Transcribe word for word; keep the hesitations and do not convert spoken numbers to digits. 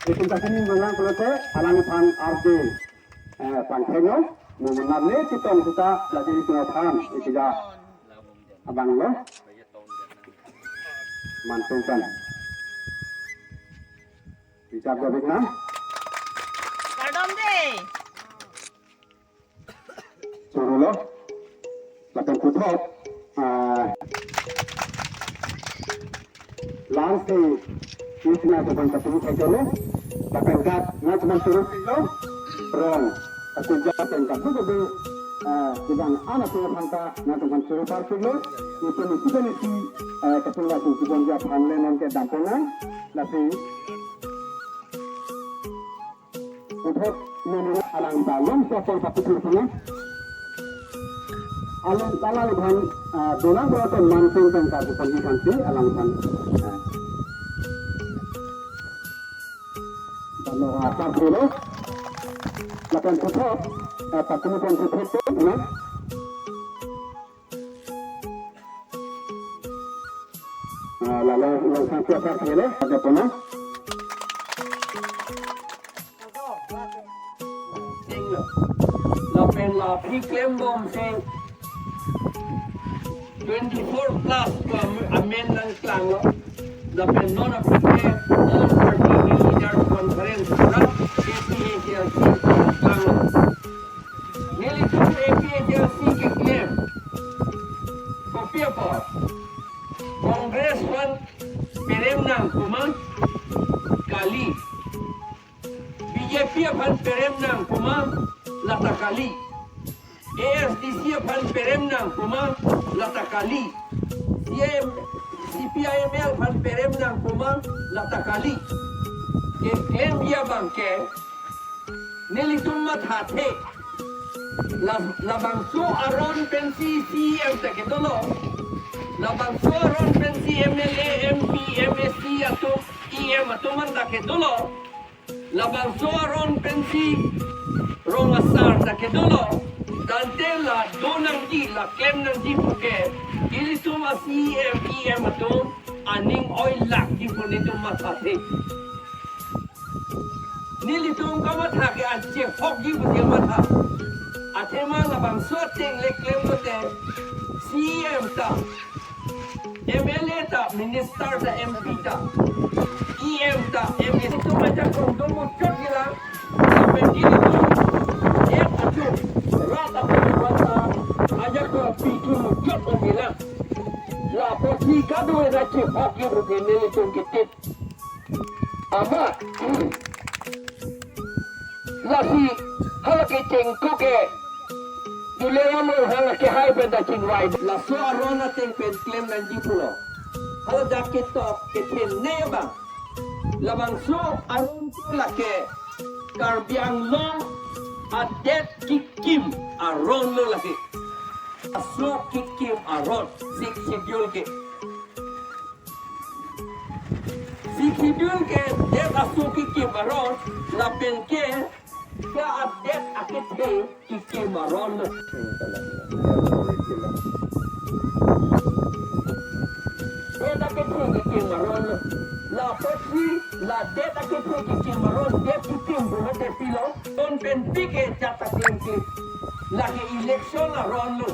Itum kachini nang pulote alangphan ardi, eh, pangthengno, mo menarle chetong seta lagi itum aphan ikija abang lo. Mantung kan. Bichar dobik na. Kardom de. Choro lo. Lapen puthot, ah, last day, itina teman katong kacholo. Lapen gat, na teman choro lo. Rong. Aku jat dan kapu kapu, ah, di bang anak tu bangka, na teman choro parkir lo. Itu ni kita ni si, ah, katong lagi kubon jat han le non ke dampona. Lasi. Puthot nonina alang balon sopol pakutur puna. Alang alang phan, ah, donang berapa mantung tengka bukan di kanti alang phan. Ah. Bano apa dulu? Lapan puthot, eh, pakutur pun puthot tu, nah. Ah, lalo langsung siap siap sini, ada puna. Lapen la aphi klembom si twenty-four plus ko am-, amen nangklanglo. Lapen non aphi ke all party leaders conference rat A P H L C nangklanglo. Nelitum A P H L C keklem. Kopi apot? Congress aphan perem nang pu ma? Kali. B J P aphan perem nang pu ma? Lata kali. A S D C aphan perem nang pu ma? Lata kali. C M, C P I M L aphan perem nang pu ma? Lata kali. Keklemji abang ke nelitum mathathe. La, labangso aron pensi C E M ta kedolo. Labangso aron pensi M L A, M P, M A C atum, E M atum an ta kedolo. Labangso aron pensi rong asar ta kedolo. Tangte la do nangji, la klem nangji puke, ilitum a C E M, E M atum aning oilakji pu nelitum mathathe. Nelitum kamatha ke achehokji pu nelitum matha. Athema labangso ateng le klem lote C E M ta, M L A ta, minister ta, M P ta, E M ta, M A C ta, ajakong do muchot gila. Lapen ilitum, eh, atum, rat atum rat ta, ajakong pitu muchot gila. Lapusi kado ena chehokji pu ke nelitum ketip. Amat. Lasi hala kecheng ko ke Tuliram Ronghang akehai pen ta chingvai. Laso aron ateng pen klem nangji pulo. Hala dak ketok kethenei abang. Labangso aron ko lake Karbi Anglong adet kekim aron lo lake. Aso kekim aron, Sixth Schedule ke. Sixth Schedule ke det aso kekim aron, lapen ke, ke adet akethe kekim aron. Det akethe kekim aron. Lapusi, la det akethe kekim aron, det kekim pulote pilo. Ton pen pike jat aklem ke. Lake election aron lo.